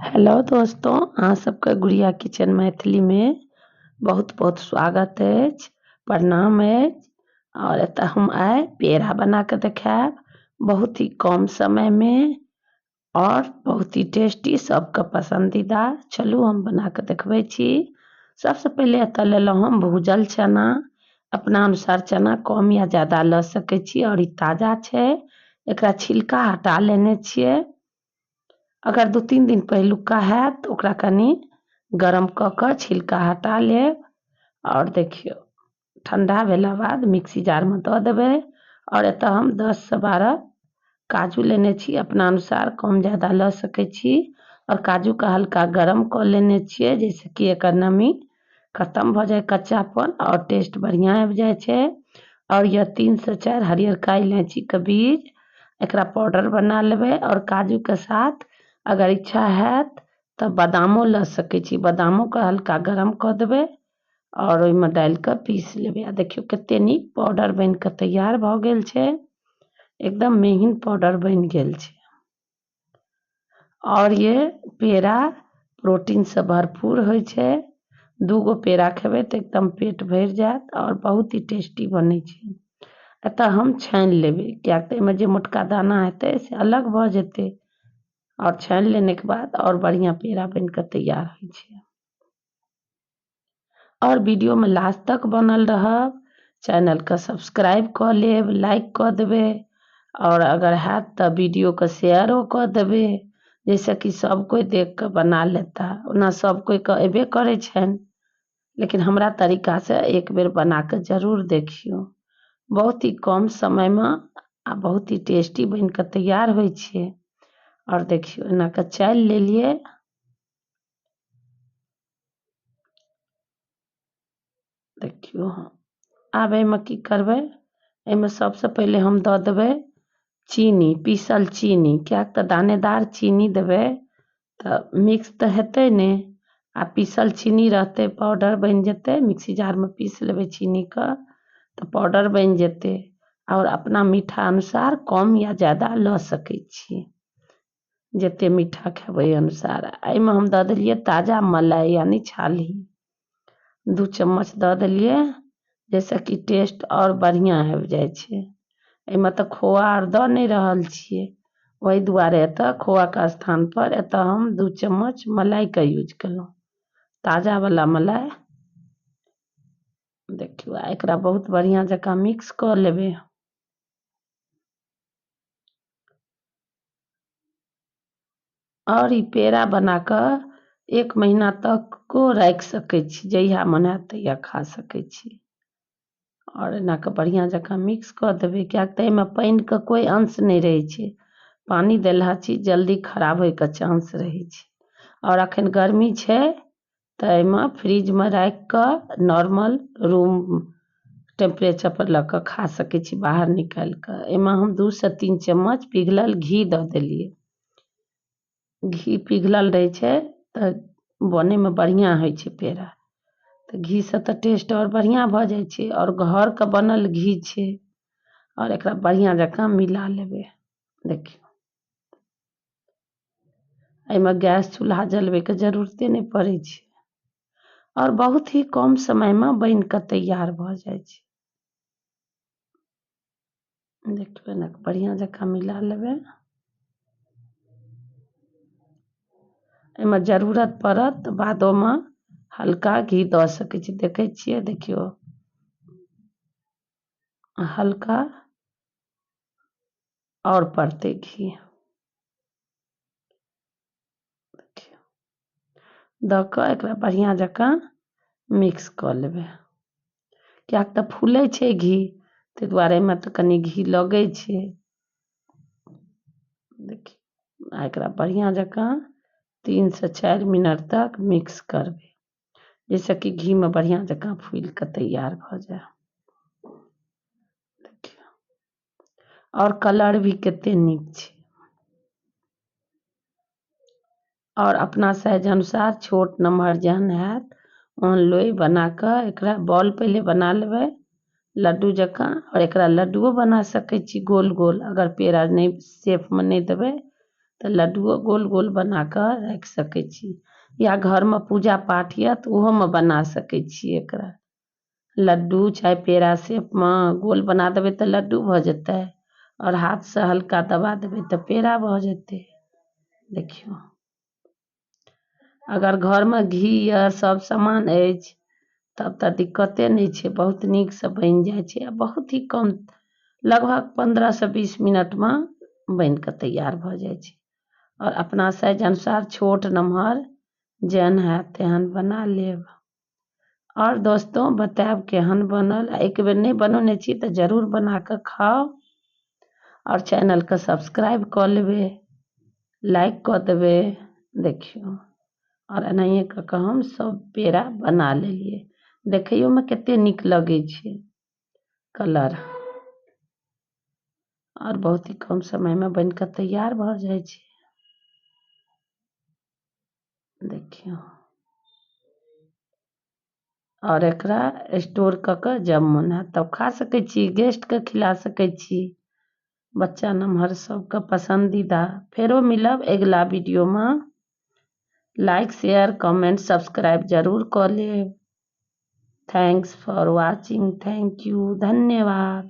Hello दोस्तों, अहाँ सबके गुड़िया किचन मैथिली में बहुत बहुत स्वागत अछि, प्रणाम अछि। और एतऽ हम आइ पेड़ा बना के देखायब बहुत ही कम समय में और बहुत ही टेस्टी, सबके पसंदीदा। चलू हम बना के देखबै छी। सबसे पहिले एतऽ लेलहुँ हम भूजल चना। अपना अनुसार चना कम या ज्यादा लऽ सकै छी और ई ताजा छै, एकरा छिलका हटा लेने छियै। अगर 2-3 दिन पहिलुका हैत तऽ ओकरा कनि गरम कऽ कऽ छिलका हटा लेब। और देखियौ ठंडा भेला बाद मिक्सी जारमे दऽ देबै। और एतऽ हम 10 से 12 काजू लेने छी, अपना अनुसार कम ज्यादा लऽ सकै छी। और काजूके हल्का गरम कऽ लेने छियै जाहिसँ कि एकर नमी खत्म भऽ जाय, कच्चापन, और टेस्ट बढ़िआँ आबि जाइ छै। और यह 3 से 4 हरियरका इलायचीके बीज, एकरा पाउडर बना लेबै। और काजूके साथ अगर इच्छा हैत तऽ बादामो लऽ सकै छी, बादामोके हल्का गरम कऽ देबै और ओहिमे डालि कऽ पीस लेबै। आ देखियौ कते नीक पाउडर बनि कऽ तैयार भऽ गेल छै, एकदम मेहीन पाउडर बनि गेल छै। और ये पेड़ा प्रोटीन से भरपूर होइ छै। 2 गो पेड़ा खेबै तऽ एकदम पेट भरि जायत और बहुत ही टेस्टी बनै छै। एतऽ हम छानि लेबै, किएक तऽ एहिमे जे मोटका दाना हेतै से अलग भऽ जेतै। और छानि लेने के बाद और बढ़िआँ पेड़ा बनि कऽ तैयार होइ छै। और वीडियो में लास्ट तक बनल रहब, चैनल के सब्सक्राइब कऽ लेब, लाइक कऽ देबै और अगर हैत तऽ वीडियो के शेयरो कऽ देबै, जाहिसँ कि सब कोइ देख कऽ बना लेता। ओना सब कोइके अयबे करै छनि, लेकिन हमरा तरीकासँ एक बेर बना कऽ जरूर देखियौ। बहुत ही कम समयमे आ बहुत ही टेस्टी बनि कऽ तैयार होइ छै। और देखियौ एना कऽ चालि लेलियै। देखियौ आब एहिमे की करबै, एहिमे सबसँ पहिले हम दऽ देबै चीनी, पीसल चीनी। किएक तऽ दानेदार चीनी देबै तऽ मिक्स तऽ हेतै नहि, आ पीसल चीनी रहतै पाउडर बनि जेतै। मिक्सी जारमे पीस लेबै चीनीके तऽ पाउडर बनि जेतै। और अपना मीठा अनुसार कम या ज्यादा लऽ सकै छी, जते मीठा खेबै अनुसार। एहिमे हम दऽ देलियै ताजा मलाई यानी छाली, 2 चम्मच दऽ देलियै, जाहिसँ कि टेस्ट आओर बढ़िआँ आबि जाइ छै। एहिमे तऽ खोआ आर दऽ नहि रहल छियै, ओहि दुआरे एतऽ खोआके स्थानपर एतऽ हम 2 चम्मच मलाइके यूज केलहुँ, ताजावला मलाई। देखियौ आ एकरा बहुत बढ़िआँ जकाँ मिक्स कऽ लेबै। और ई पेड़ा बना कऽ 1 महीना तक को राखि सकै छी, जहिया मन हैत तहिया खा सकै छी। और एना कऽ बढ़िआँ जकाँ मिक्स कऽ देबै, किएक तऽ एहिमे पानिके कोइ अंश नहि रहै छै। पानि देलहा चीज जल्दी खराब होइके चांस रहै छै। और अखन गर्मी छै तऽ एहिमे फ्रिजमे राखि कऽ नॉर्मल रूम टेम्परेचर पर लऽ कऽ खा सकै छी, बाहर निकालि कऽ। एहिमे हम 2 से 3 चम्मच पिघलल घी दऽ देलियै। घी पिघलल रहै छै तऽ बनैमे बढ़िआँ होइ छै पेड़ा, तऽ घीसँ तऽ टेस्ट आओर बढ़िआँ भऽ जाइ छै। आओर घरके बनल घी छै। आओर एकरा बढ़िआँ जकाँ मिला लेबै। देखियौ एहिमे गैस चूल्हा जलबैके जरूरते नहि पड़ै छै और बहुत ही कम समयमे बनि कऽ तैयार भऽ जाइ छै। देखियौ एना कऽ बढ़िआँ जकाँ मिला लेबै। एहिमे जरूरत पड़त तऽ बादोमे हल्का घी दऽ सकै छी। देखै छियै, देखियौ हल्का आओर पड़तै घी। देखियौ दऽ कऽ एकरा बढ़िआँ जकाँ मिक्स कऽ लेबै, किएक तऽ फूलै छै घी, ताहि दुआरे एहिमे तऽ कनि घी लगै छै। देखियौ आ एकरा बढ़िआँ जकाँ 3 से 4 मिनट तक मिक्स करबै, जाहिसँ कि घीमे बढ़िआँ जकाँ फूलि कऽ तैयार भऽ जाय। देखियौ और कलर भी कते नीक छै। और अपना साइज अनुसार छोट नमहर जेहन हैत ओहन लोइ बना कऽ एकरा बॉल पहिले बना लेबै लड्डू जकाँ। और एकरा लड्डुओ बना सकै छी गोल गोल, अगर पेड़ा नहि शेपमे नहि देबै तऽ लड्डुओ गोल गोल बना कऽ राखि सकै छी, या घरमे पूजा पाठ यऽ तऽ ओहोमे बना सकै छी एकरा। लड्डू चाहे पेड़ा शेपमे गोल बना देबै तऽ लड्डू भऽ जेतै, आओर हाथसँ हल्का दबा देबै तऽ पेड़ा भऽ जेतै। देखियौ, अगर घरमे घी यऽ, सब सामान अछि, तब तऽ दिक्कते नहि छै, बहुत नीकसँ बनि जाइ छै आ बहुत ही कम, लगभग 15 से 20 मिनटमे बनि कऽ तैयार भऽ जाइ छै। आओर अपना साइज अनुसार छोट नमहर जेहन हैत तेहन बना लेब। आओर दोस्तो, बतायब केहन बनल। आ एक बेर नहि बनौने छी तऽ जरूर बना कऽ खाउ। आओर चैनलके सब्सक्राइब कऽ लेबै, लाइक कऽ देबै। देखियौ, आओर एनाहिए कऽ कऽ हम सब पेड़ा बना लेलियै। देखैयोमे कते नीक लगै छै कलर, आओर बहुत ही कम समयमे बनि कऽ तैयार भऽ जाइ छै। देखियौ, आओर एकरा स्टोर कऽ कऽ जब मोन हैत तब खा सकै छी, गेस्टके खिला सकै छी, बच्चा नमहर सबके पसन्दीदा। फेरो मिलब अगिला वीडियोमे। लाइक, शेयर, कमेंट, सब्सक्राइब जरूर कऽ लेब। Thanks for watching, thank you, धन्यवाद।